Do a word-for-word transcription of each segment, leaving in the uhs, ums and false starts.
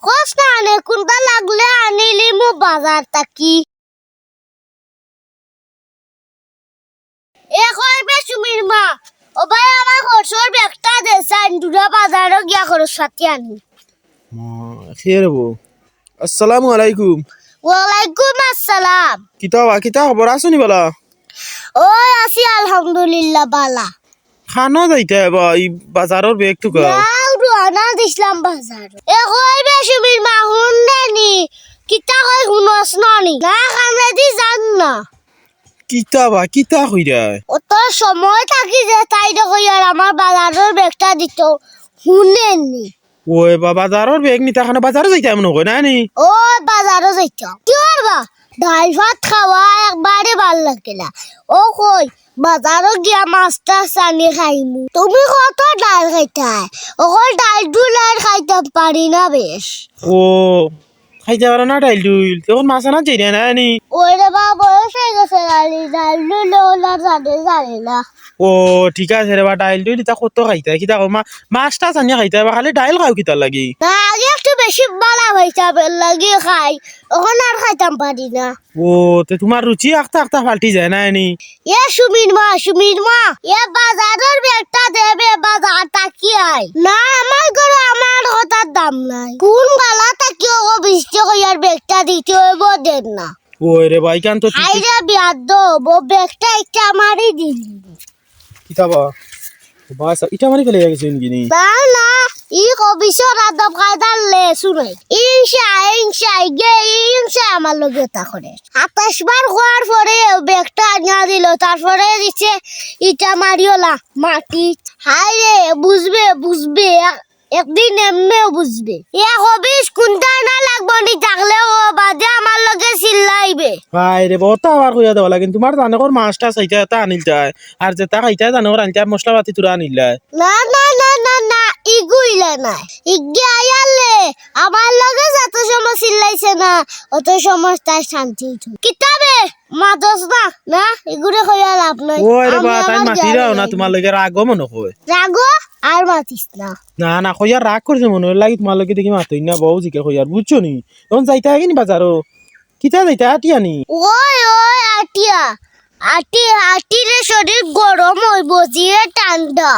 কস না নে, কুনটা লাগলে আনিলিমু বাজার থাকি। এ কই বে সুমির মা, ও ভাই, আমার খরচর ব্যাগটা দে, চাইন দুরা বাজারো গিয়া খরচ পাতি আনি। মা, কে রে বউ? আসসালামু আলাইকুম। ওয়ালাইকুম আসসালাম। কিতা বা, কিতা খবর, আছো নি বালা? ওই আছি আলহামদুলিল্লাহ বালা। খানো যাইতা বা, ই বাজারর ব্যাগ তুকা? না, রওয়ানা দিছলাম বাজার। এ কই বে সুমির মা, হুন দে নি, কিতা কই হুনস না নি? না, কামেদি যান না। কিতা বা, কিতা কইরায়? অত সময় থাকি যে তাইরে কইয়ার আমার বাজারর ব্যাগটা দিতো, হুনে নি। ওই বা, বাজারর ব্যাগ নিতা খানো, বাজারো যাইতা এমন কই না নি? ও, বাজারো যাইতা। কিওর বা? ডাইল ভাত খাওয়া একবারে ভালা লাগে না। ও কই, বাজারো গিয়া মাছ টাছ আনি খাইমু। তুমি কত ডাইল খাইতায়? অকল ডাইল ডুইল আর খাইতাম পারি না বেশ। ও, খাইতা পারো না ডাইল ডুইল? তখন মাছ আনাত যাইরায় না নি? ওই রে বা, বয়স অই গেছে, ডাইল, ডাইল ডুইল অলা জানে, জানে না। ও, ঠিক আছে রে বা, ডাইল ডুইল ইতা কত খাইতায়? কিতা কও, মা-, মাছ টাছ আনিয়া খাইতায় বা, খালি ডাইল খাও কিতার লাগি? না, আগে একটু বেশি বালা পাইতাম, এর লাগি খাই, অখন আর খাইতাম পারি না। ও, তে তুমার রুচি আখতা আখতা পাল্টি যায় না নি? এ সুমির মা, সুমির মা, এ বাজারর ব্যাগটা দে বে, বাজার থাকি আই। না, আমার ঘরো আমার কথার দাম নাই। কুন গালা থাকি অগো বিশ টেকার ব্যাগটা দিতে অইবো, দেন না। ওই রে বা, ইখান তো ঠিক। হায় রে বিয়াদ্দব, ও ব্যাগটা ইটা মারি দিলি। কিতা বা? ও বা, ইটা মারি ফালাই গেছে নি? না, না, ই কবিছর আদব কায়দার লেসু নাই। ইংসা, ইংসা, ইগে ইংসা আমার লগে ইতা করে। সাতাইশ বার কওয়ার পরে ও ব্যাগটা আনিয়া দিলো, তারপরে দিছে ইটা মারিওলা মাটি। হায় রে, বুঝবে, বুঝবে, এক-, একদিন এমনেও বুঝবে। এ কবিছ কুনটা না লাগবো নি, থাকলে ও বাদে আমার লগে চিল্লাইবে। হায় রে, বউত আবার কইয়া দেওয়া লাগে, তুমার জানে কর মাছ টাছ খাইতায়, ইতা আনিলতায়। আর যেতা খাইতায় জানো, রানতে আর মশলা পাতি থুড়া আনিলাই। না, না, না, না, না, ইগু ইলা না। ইগে আইয়ারলে আমার লগে যত সময় চিল্লাইছে না, অত সময় তার শান্তি অইতো। কিতা বে, মাতস না, না, ইগুরে কইয়া লাভ নাই। ওই রে বা, তাইন মাতিরাও না, তুমার লগে রাগো মনো কয়। রাগো আর মাতিস না। না, না, কইয়া রাগ করছে মনো অয়, লাগি তুমার লগে দেখি মাতইন না, বউ জিকে কইয়ার, বুঝছো নি? অখন যাইতায় গি নি বাজারো? কিতা যাইতায়, আটিয়া নি? ওই, ওই, আটিয়া। আটি, আটি রে, শরীর গরম অইবো, যে ঠান্ডা।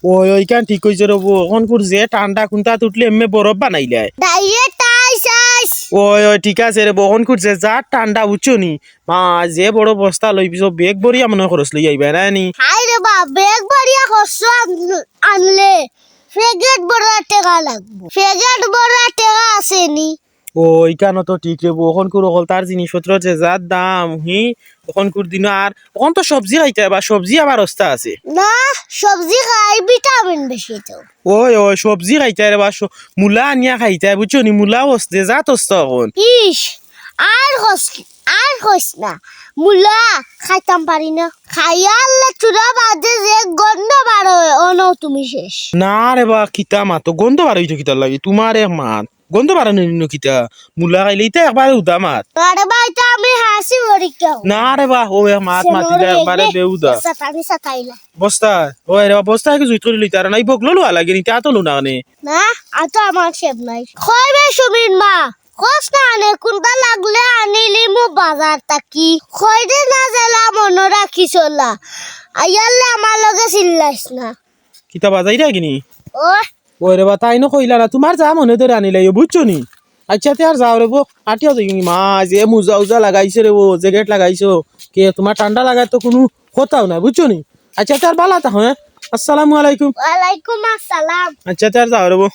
ওই, ওই, ইখান ঠিক কইছো রে বউ, অখনকুর যে ঠান্ডা, কুন্তাত উঠলে এমনে বরফ বানাইলায়। Direct ice, ice। ওই, ওই, ঠিক আছে রে বউ, অখনকুর যে যা ঠান্ডা, বুঝছো নি? মা, যে বড় বস্তা লইছো, ব্যাগ ভরিয়া মনো অয় খরচ লইয়া আইবায় না নি? হায় রে বা, ব্যাগ ভরিয়া খরচ আন-, আনলে প্যাকেট ভরা টেকা লাগবো। প্যাকেট ভরা টেকা আছে নি? ও, ইখানও তো ঠিক রে বউ, অখনকুর অকলতার জিনিসপত্র যে যার দাম, হি, অখনকুর দিন আর, অখন তো সবজি খাইতায় বা, সবজি আবার অস্তা আছে। না, সবজি খাই, ভিটামিন বেশি তো। ওই, ওই, সবজি খাইতায় রে বা, স-, মুলা আনিয়া খাইতায়, বুঝছো নি? মুলা অস্তে, জাত অস্তা অখন। ইস, আর কস, আর কস না। মুলা খাইতাম পারি না। খাইয়ারলে চুরা বাদে যে গন্ধ বারয়, অনো তুমি শেষ। না রে বা, কিতা মাতো, গন্ধ বারইতো কিতার লাগি? তুমার এক মাত। গন্ধ বারনি নি কিতা? মুলা খাইলে ইতা একবারে উদা মাত। আরে ভাই, তো আমি হাসি করি কেউ। না রে বা, ও এক মাত মাতি দে একবারে বেউদা। বস্তা, আমি সাতাইলা। বস্তা, ও রে বা, বস্তা কি জুইত করি লইতা আর না, ই বগলো লওয়া লাগে নি, তা তো লো না নে। না, আর তো আমার শেভ নাই। কই বে সুমির মা, কস না নে, কুনটা লাগলে আনিলিমু বাজার থাকি। কই দে না জেলা মনো রাখিস অলা। আইয়ারলে আমার লগে চিল্লাইস না। কিতা বাজাইরা গি নি? ও। ওই রে বা, তাইনও কইলা না, তুমার যা মনে ধরে আনিলাইও, বুঝছো নি? আইচ্ছা, তে আর যাও রে বউ, আটিয়া যাইগি নি। মা, যে মুজা উজা লাগাইছো রে বউ, জ্যাকেট লাগাইছো, কে তুমার ঠান্ডা লাগার তো কুনু কথাও নাই, বুঝছো নি? আইচ্ছা, তে আর বালা থাকো, হ্যাঁ? আসসালামু আলাইকুম। ওয়ালাইকুম আসসালাম। আইচ্ছা, তে আর যাও রে বউ।